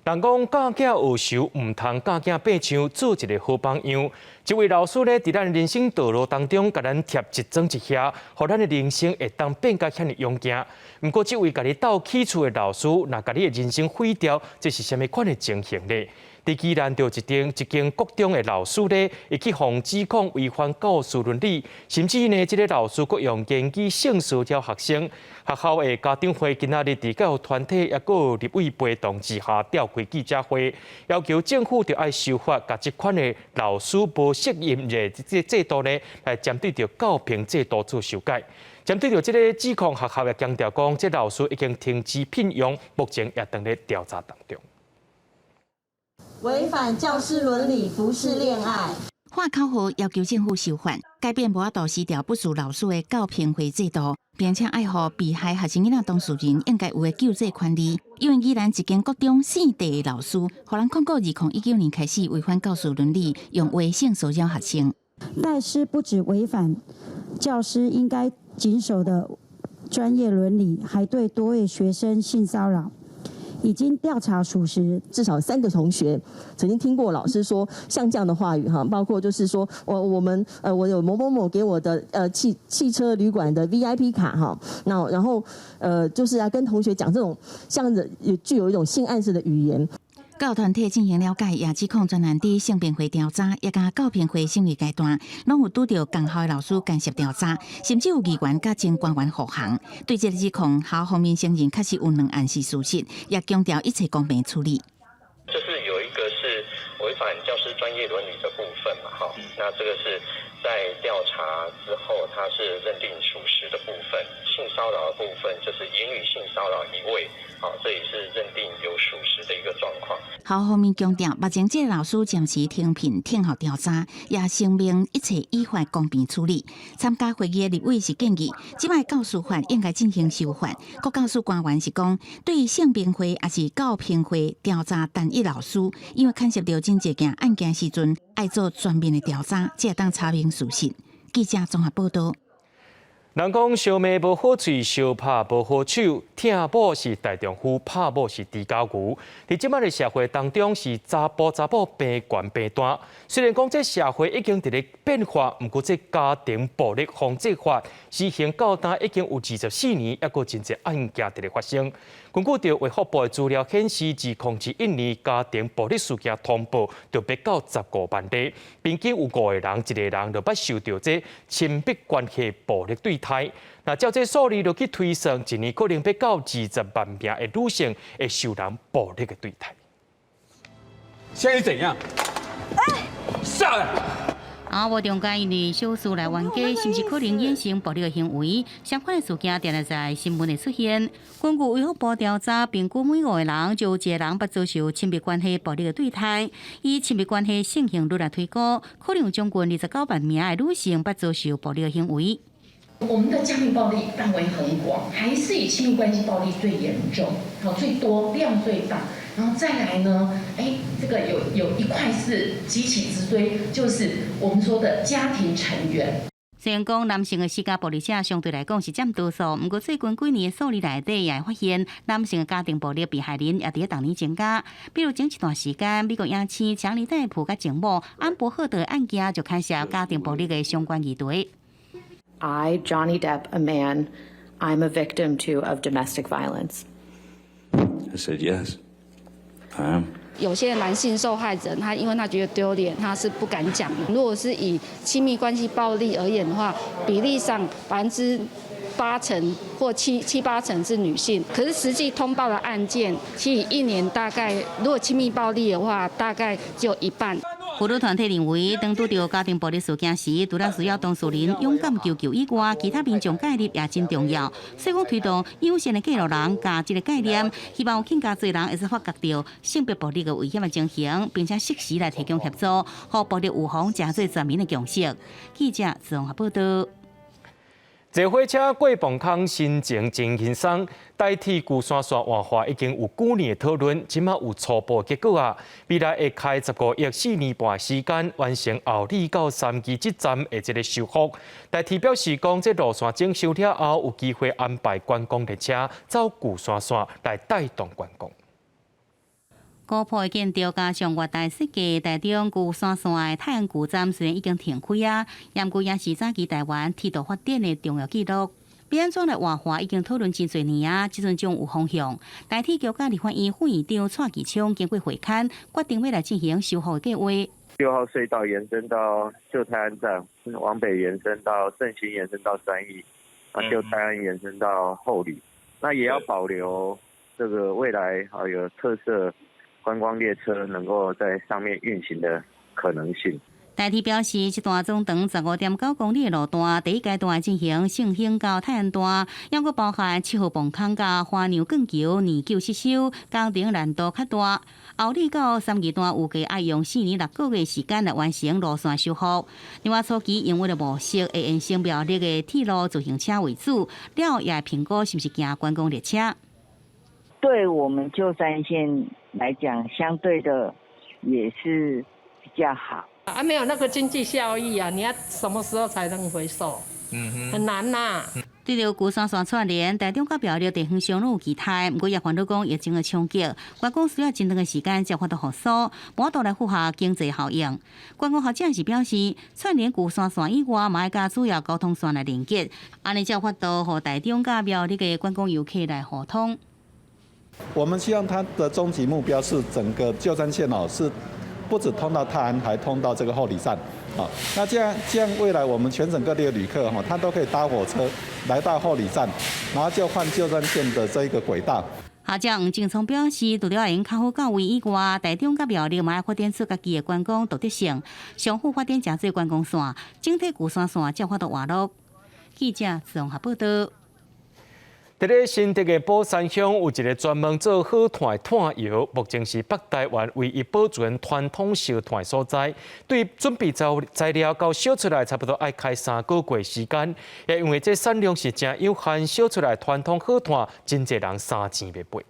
[SPEAKER 1] 人講教囝學仇，毋通教囝爬牆，做一个好榜樣。這位老師咧，佇咱人生道路當中，共咱貼一磚一瓦，予咱的人生會當變甲遐爾勇健。毋過，這位共你鬥起厝的老師，若共你的人生毀掉，這是啥物款的情形呢？佇宜蘭就一間國中的老師咧，伊去予指控違反教師倫理，甚至呢，這个老師閣用言語性騷擾學生。學校的家長會今仔日佇教育團體抑閣立委陪同之下召開記者會，要求政府著愛修法，共這款的老師無適任的這制度呢，來針對著教評制度做修改。針對著這个指控，學校也強調講，這老師已經停止聘用，目前也正咧調查當中。
[SPEAKER 19] 違反教師倫理，不是戀愛。
[SPEAKER 21] 喊口號要求政府修法，改變無法度失調不實老師的教評會制度，並且愛予被害學生囡仔當事人應該有的救濟權利。因為宜蘭一間國中姓鄭的老師，予人控告2019年開始違反教師倫理，用話性騷擾學生。
[SPEAKER 20] 賴師不止違反教師應該謹守的專業倫理，還對多位學生性騷擾。已經調查屬實，
[SPEAKER 22] 至少3個同學曾經聽過老師說像這樣的話語哈，包括就是說我們我有某某某給我的汽車旅館的 VIP 卡哈，那然後就是要跟同學講這種像也具有一種性暗示的語言。
[SPEAKER 21] 教團體進行了解，也指控專案佇性平會調查，也佮教評會審議階段，攏有拄著共校的老師干涉調查，甚至有議員佮前官員護航。對這个指控，校方面承認確實有兩案是事實，也強調一切公平處理。
[SPEAKER 4] 就是有一個是違反教師專業倫理的部分嘛，哈，那這個是在調查之後，他是認定屬實的部分。性騷擾的部分就是言語性騷擾一位，好，這也是認定有屬實的一個狀況。
[SPEAKER 21] 校方面強調，目前這个老師暫時停聘聽候調查，也聲明一切依法公平處理。參加會議的立委是建議，這擺教師法應該進行修法。閣教師官員是講，對性平會抑是教評會調查單一老師，因為牽涉著真濟件案件時陣，愛做全面的調查，才會當查明事實。記者綜合報導。
[SPEAKER 1] 人講相罵無好喙，相拍無好手，疼某是大丈夫，拍某是豬狗牛。佇這擺的社會當中，是查埔查某平懸平大。雖然講這社會已經佇咧變化，毋過這家庭暴力防治法施行到今已經有24年，猶閣真濟案件佇咧發生。根據著衛福部的資料顯示，2021年家庭暴力事件通報就欲到15萬例，平均有五個人一個人就捌受著這親密關係暴力對待。若照這數字落去推算，一年可能欲到20萬名的女性會受人暴力的對待。
[SPEAKER 5] 現在是怎樣？下來！
[SPEAKER 6] 啊，無中間因為小事來冤家，是毋是可能衍生暴力的行為？相關的事件定定在新聞會出現。根據衛福部調查，平均每五個人就有一個人捌遭受親密關係暴力的對待。以親密關係盛行率來推估，可能有將近29萬名的女性捌遭受暴力的行為。
[SPEAKER 7] 我們的家庭暴力範圍很廣，還是以親密關係暴力最嚴重，好最多量最大。然後再來呢，哎，這個有一塊是急起直追，就是我們說的家庭成員。
[SPEAKER 6] 雖然講男性的施加暴力者相對來講是佔多數，毋過最近幾年的數字內底也會發現，男性的家庭暴力被害人也佇咧逐年增加。比如前一段時間，美國影星強尼戴普佮前某安伯赫德的案件就牽涉家庭暴力的相關議題。
[SPEAKER 23] I, Johnny Depp, a man, I'm a victim too of domestic violence.
[SPEAKER 24] I said yes, I am.
[SPEAKER 25] 有些男性受害人，他因為他覺得丟臉，他是不敢講的。如果是以親密關係暴力而言的話，比例上80%或七八成是女性，可是實際通報的案件，其實一年大概如果親密暴力的話，大概只有一半。
[SPEAKER 6] 婦女團體認為，當拄著家庭暴力事件時，除了需要當事人勇敢求救以外，其他民眾介入也真重要。所以講推動友善的過路人佮這个概念，希望有更加濟人會使發覺著性別暴力的危險的情形，並且適時來提供協助，予暴力預防成做全民的共識。記者綜合報導。
[SPEAKER 1] 坐火車過磅空，心情真輕鬆。台鐵龜山線活化已經有幾年的討論，這馬有初步結果啊！未來會開15億4年半時間完成后里到三期這站的這个修復。台鐵表示講，這路線整修了後，有機會安排觀光列車走龜山線來帶動觀光。
[SPEAKER 6] 古樸的建築加上月台設計，台中龜山線的泰安龜站雖然已經停開啊，毋過也是早期台灣鐵道發展的重要記錄。欲按怎來活化已經討論真濟年啊，這陣終有方向。台鐵局佮立法院副院長蔡其昌經過會勘，決定欲來進行修復的計劃。
[SPEAKER 27] 6號隧道延伸到舊泰安站，往北延伸到聖心，延伸到三義，啊，舊泰安延伸到后里，那也要保留這個未來啊有特色觀光列車能夠在上面運行的可能性。
[SPEAKER 6] 台鐵表示，這段總長15.9公里的路段，第一階段進行聖興到泰安段，猶閣包含7號磅空佮花娘鋼橋年久失修，工程難度較大。后里到三義段預計愛用4年6個月時間來完成路線修復。另外，初期營運的模式會延伸苗栗的鐵路自行車為主，了後也會評估是毋是行觀光列車。
[SPEAKER 28] 對我們舊山線來講，相對的也是比較好。
[SPEAKER 29] 啊，沒有那個經濟效益啊！你要什麼時候才能回收？嗯哼，很難吶。
[SPEAKER 6] 對著龜山線串聯，台中佮苗栗地方上攏有期待，毋過也煩惱講疫情的衝擊，觀光需要真長的時間才有法度復甦，無法度來符合經濟效應。觀光學者是表示，串聯龜山線以外，嘛愛佮主要交通線來連結，按呢才有法度予台中佮苗栗的觀光遊客來互通。
[SPEAKER 2] 我們希望它的終極目標是整個舊山線哦，是不止通到泰安，還通到這個后里站。啊，那這樣未來我們全省各地的旅客哈，他都可以搭火車來到后里站，然後就換舊山線的這一個軌道。
[SPEAKER 3] 校長黃正聰表示，除了會用較好到位以外，台中佮苗栗嘛會發展出家己的觀光獨特性，相互發展誠濟觀光線，整體龜山線才有法度活絡。記者綜合報道。
[SPEAKER 1] 佇咧新竹的寶山鄉有一个專門做火炭的炭窯，目前是北台灣唯一保存傳統燒炭的所在。對準備材料到燒出來，差不多愛開3個月時間。也因為這產量是誠有限，燒出來傳統火炭，真濟人三錢欲買。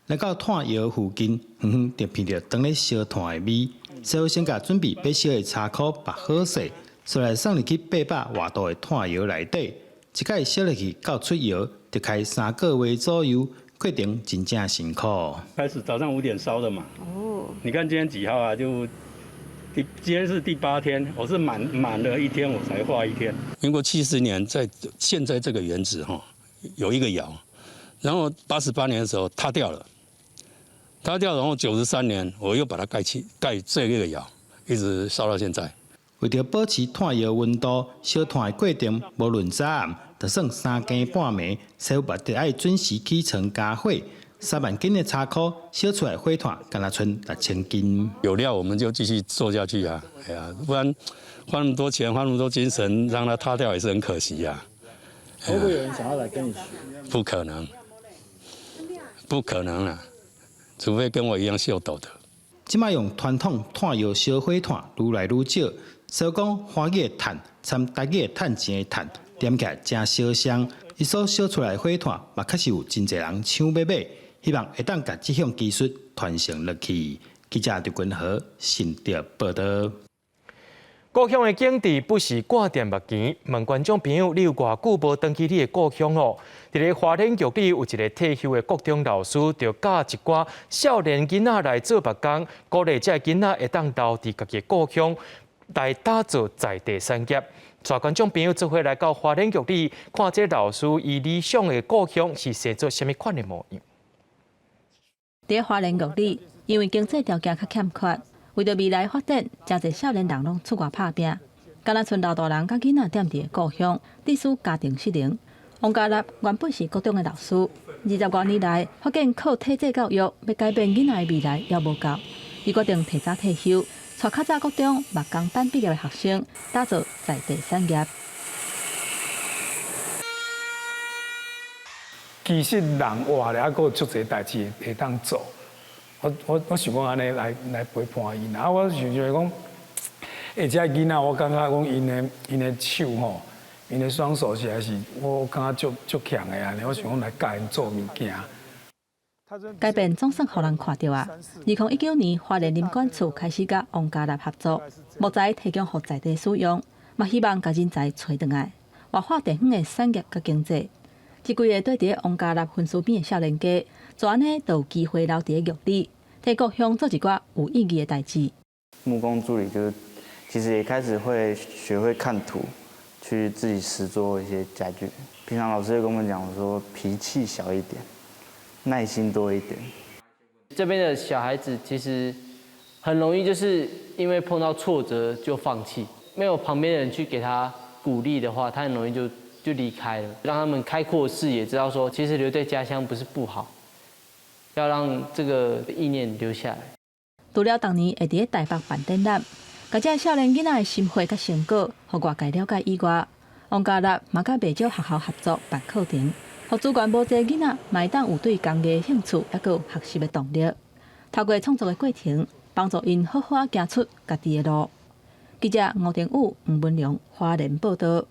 [SPEAKER 8] 來到炭窯附近，遠遠就聞著當咧燒炭的味。師傅先共準備欲燒的柴箍縛好勢，紲來送入去800外度的炭窯內底。一擺燒入去到出窯，著開3個月左右，過程真正辛苦。
[SPEAKER 9] 開始早上5點燒的嘛。哦。你看今天幾號啊？就今天是第八天，我是滿滿了一天我才化一天。民國70年，在現在這個原址哈有一個窯，然後88年的時候塌掉了，塌掉，然後93年我又把它蓋起，蓋這個窯，一直燒到現在。
[SPEAKER 8] 為著保持炭窯溫度，燒炭的過程無論早暗，就算三更半暝，師傅嘛得愛準時起床加火。3萬斤的柴箍燒出來火炭，敢若賰6000斤。
[SPEAKER 9] 有料我們就繼續做下去啊，哎呀，不然花那麼多錢，花那麼多精神，讓它塌掉也是很可惜呀。
[SPEAKER 10] 會不會有人想要來跟你學？
[SPEAKER 9] 不可能，不可能啊，除非跟我一樣秀逗的。
[SPEAKER 8] 這擺用傳統炭窯燒火炭，愈來愈少。所以講，華語的炭摻台語的趁錢的趁，連起來誠相像。伊所燒出來的火炭，嘛確實有真濟人搶欲買，希望會當共這項技術傳承落去。記者劉君和新竹報道。
[SPEAKER 1] 故鄉的景致不時掛佇目前，問觀眾朋友，你有偌久無轉去你的故鄉哦？佇咧花蓮玉里有一个退休的國中老師，就教一寡少年囡仔來做木工，鼓勵這个囡仔會當留佇家己的故鄉來打造在地產業。帶觀眾朋友做伙來到花蓮玉里，看這老師伊理想的故鄉是生做啥物款的模樣。
[SPEAKER 11] 佇花蓮玉里，因為經濟條件較欠缺，為著未來發展，誠濟少年人攏出外拍拚。敢若賰老大人佮囡仔踮佇故鄉，致使家庭失能。王家立原本是國中的老師，20外年來發現靠體制教育欲改變囡仔的未來猶無夠，伊決定提早退休，帶較早國中木工班畢業的學生，打造在地產業。
[SPEAKER 12] 其實人活咧，猶閣有足濟代誌會當做。我想講按呢來陪伴𪜶，啊，我想想講，欸，這囡仔，我感覺講𪜶的手吼，𪜶的雙手實在是，我感覺足足強的按呢，我想講來教𪜶做物件。
[SPEAKER 11] 改變總算予人看著啊！2019年，花蓮林管處開始佮王家立合作，木材提供予在地使用，嘛希望共人才揣轉來，活化地方的產業佮經濟。這幾个蹛佇王家立分區邊的少年家，做按呢就有機會留佇玉里，替故鄉做一寡有意義的代誌。
[SPEAKER 13] 木工助理就是，其實也開始會學會看圖，去自己實作一些家具。平常老師會跟我們講說，脾氣小一點，耐心多一點。
[SPEAKER 26] 這邊的小孩子其實很容易就是因為碰到挫折就放棄，沒有旁邊的人去給他鼓勵的話，他很容易就離開了。讓他們開闊視野，知道說其實留在家鄉不是不好，要讓這個意念留下來。
[SPEAKER 11] 除了逐年會佇咧台北辦展覽，共這少年囡仔的心血佮成果，予外界了解以外，王家立嘛佮袂少學校合作辦課程，予資源無濟囡仔嘛會當有對工藝興趣，猶閣有學習的動力。透過創作的過程，幫助𪜶好好仔行出家己的路。記者吳定宇、吳文良花蓮報道。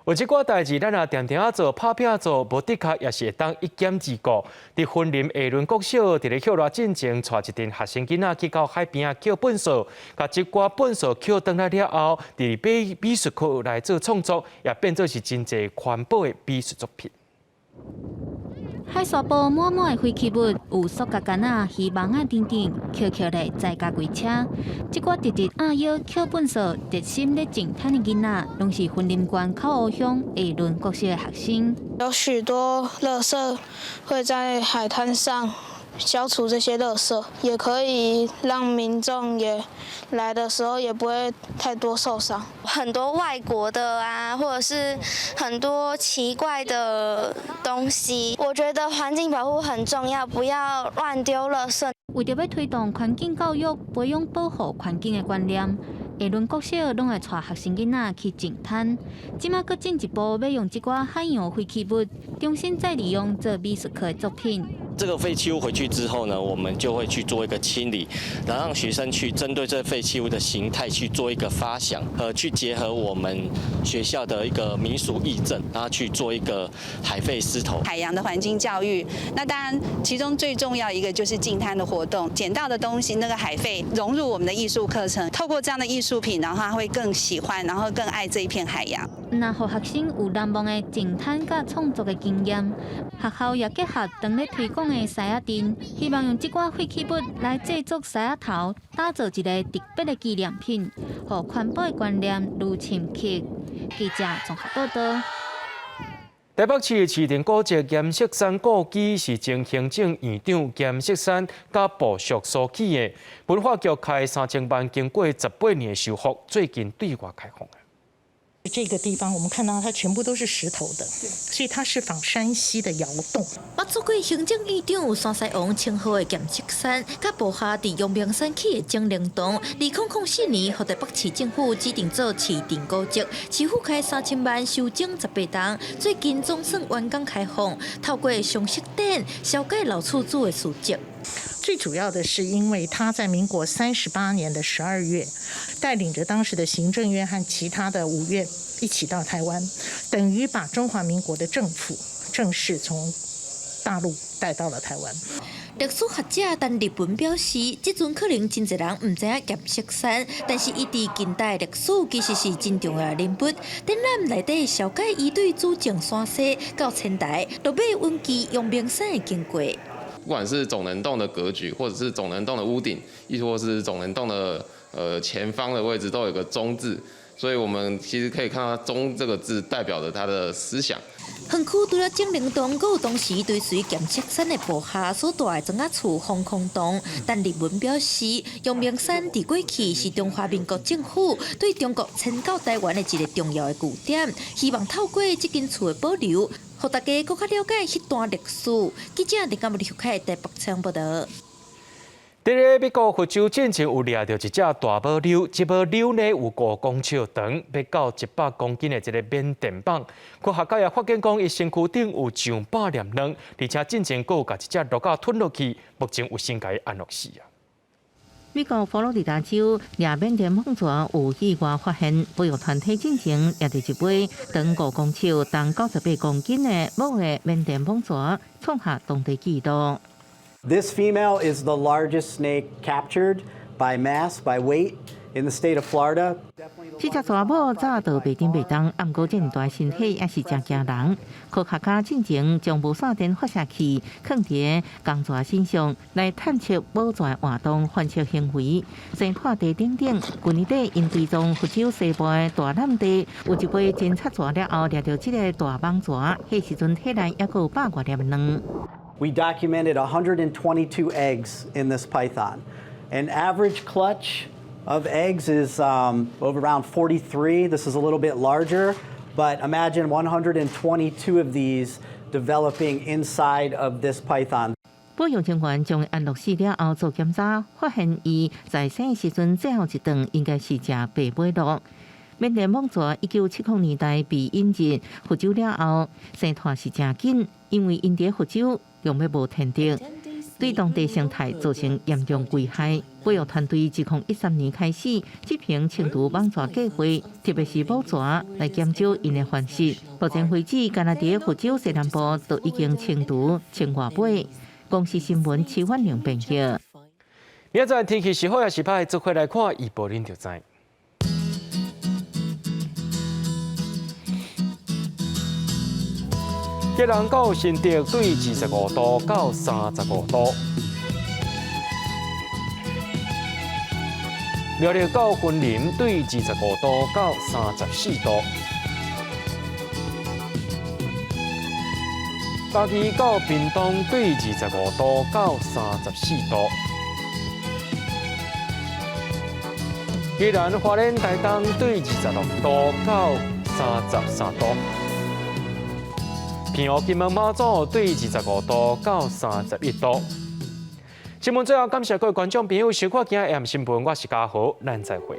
[SPEAKER 1] 有這寡代誌，咱若定定仔做、拍拚做，無的確也是會當一兼二顧。佇雲林下崙國小，佇咧歇熱進前，帶一陣學生囡仔去到海邊仔抾糞掃，共這寡糞掃抾轉來了後，佇美術課來做創作，也變做是真濟環保的美術作品。
[SPEAKER 4] 海沙埔滿滿的廢棄物，有塑膠桿仔、魚網仔等等，抾抾咧載家櫃車。這寡直直壓腰抾糞掃、熱心咧淨灘的囡仔，攏是雲林縣口湖鄉下崙國小的學生。
[SPEAKER 14] 有許多垃圾會在海灘上，消除這些垃圾，也可以讓民眾也來的時候也不會太多受傷。
[SPEAKER 15] 很多外國的啊，或者是很多奇怪的東西，我覺得環境保護很重要，不要亂丟垃圾。
[SPEAKER 4] 為著欲推動環境教育，培養保護環境的觀念，下崙國小攏會帶學生囡仔去淨灘。這馬閣進一步欲用這寡海洋廢棄物，重新再利用做美術課的作品。
[SPEAKER 16] 這個廢棄物回去之後呢，我們就會去做一個清理，然後讓學生去針對這廢棄物的形態去做一個發想，去結合我們學校的一個民俗藝陣，然後去做一個海廢獅頭。
[SPEAKER 17] 海洋的環境教育，那當然其中最重要一個就是淨灘的活動，撿到的東西那個海廢融入我們的藝術課程，透過這樣的藝術品，然後他會更喜歡，然後更愛這一片海洋。
[SPEAKER 4] 若予學生有難忘的淨灘佮創作的經驗，學校也結合當咧推廣的獅仔鎮，希望用這寡廢棄物來製作獅仔頭，打造一個特別的紀念品，予環保的觀念愈深刻。記者綜合報道。
[SPEAKER 1] 台北市市定古蹟閻錫山故居是前行政院長閻錫山佮部屬所起的，文化局開3000萬，經過18年的修復，最近對外開放。
[SPEAKER 18] 這個地方，我們看到它全部都是石頭的，所以它是仿山西的窯洞。
[SPEAKER 21] 捌做過行政院長山西王稱號的閻錫山，佮部下佇陽明山起的鐘靈洞，2004年，予台北市政府指定做市定古蹟，市府開3000萬修整18棟，最近總算完工開放，透過常設展，紹介老厝主的事蹟。
[SPEAKER 18] 最主要的是，因為他在民國38年的12月，帶領着當時的行政院和其他的五院一起到台灣，等於把中華民國的政府正式從大陸帶到了台灣。
[SPEAKER 21] 歷史學者陳立文表示，這陣可能真濟人毋知影閻錫山，但是伊佇近代歷史其實是真重要的人物。展覽內底紹介伊對主政山西到遷台，落尾隱居陽明山的經過。
[SPEAKER 19] 不管是總能洞的格局，或者是總能洞的屋頂，亦或是總能洞的前方的位置，都有個中字，所以我們其實可以看到“中”這個字代表着他的思想。
[SPEAKER 21] 園區除了鐘靈洞，閣有當時追隨閻錫山的部下所蹛的莊仔厝防空洞。陳立文表示，陽明山佇過去是中華民國政府對中國遷到台灣的一個重要的據點，希望透過這間厝的保留，予大家閣較了解彼段歷史。記者林嘉木台北採訪報道。
[SPEAKER 1] 佇咧美國佛州進前有掠著一隻大母鰍，這母鰍呢有5公尺長，欲到100公斤的這個緬甸蠓。科學家也發現講，伊身軀頂有上百粒卵，而且進前閣有共一隻鱸仔吞落去，目前有先共伊安樂死啊。
[SPEAKER 6] 美國佛羅里達州掠緬甸蟒蛇有意外發現，保育團體進前掠著一尾長5公尺、重98公斤的母的緬甸蟒蛇，創下當地紀錄。
[SPEAKER 23] This female is the largest snake captured by mass, by weight in the state of Florida.
[SPEAKER 6] 這隻蛇母早就袂振袂動，毋過這麼大身體也是誠驚人。科學家進前將無線電發射器囥佇公蛇身上，來探測母蛇活動繁殖行為、生化地等等。去年底，𪜶追蹤佛州西部的大湳地，有一尾偵察蛇了後，掠著這个大蟒蛇，彼時陣體內猶閣有百外粒卵。
[SPEAKER 23] We documented 122 eggs in this python. An average clutch of eggs is over around 43. This is a little bit larger, but imagine 122 of these developing inside of this python.
[SPEAKER 6] 保育人員將伊安樂死了後做檢查，發現伊在生的時陣最後一頓應該是食白尾鹿。緬甸蟒蛇1970年代被引入佛州了後，生湠是誠緊，因為𪜶佇佛州用欲無天敵，對當地生態造成嚴重危害。保育團隊自2013年開始執行清除蟒蛇計劃，特別是母蛇來減少𪜶的繁殖。目前為止，干焦佇佛州西南部就已經清除千外尾。公視新聞徐婉玲編譯。
[SPEAKER 1] 明仔載天氣是好抑是歹，做伙來看預報恁就知。基隆到新竹對25度到35度。苗栗到雲林對25度到34度。嘉義到屏東對25度到34度。宜蘭花蓮台東對26度到33度。澎湖金門馬祖對25度到31度。新聞最後感謝各位觀眾朋友收看今日 M 新聞，我是嘉豪，咱再會。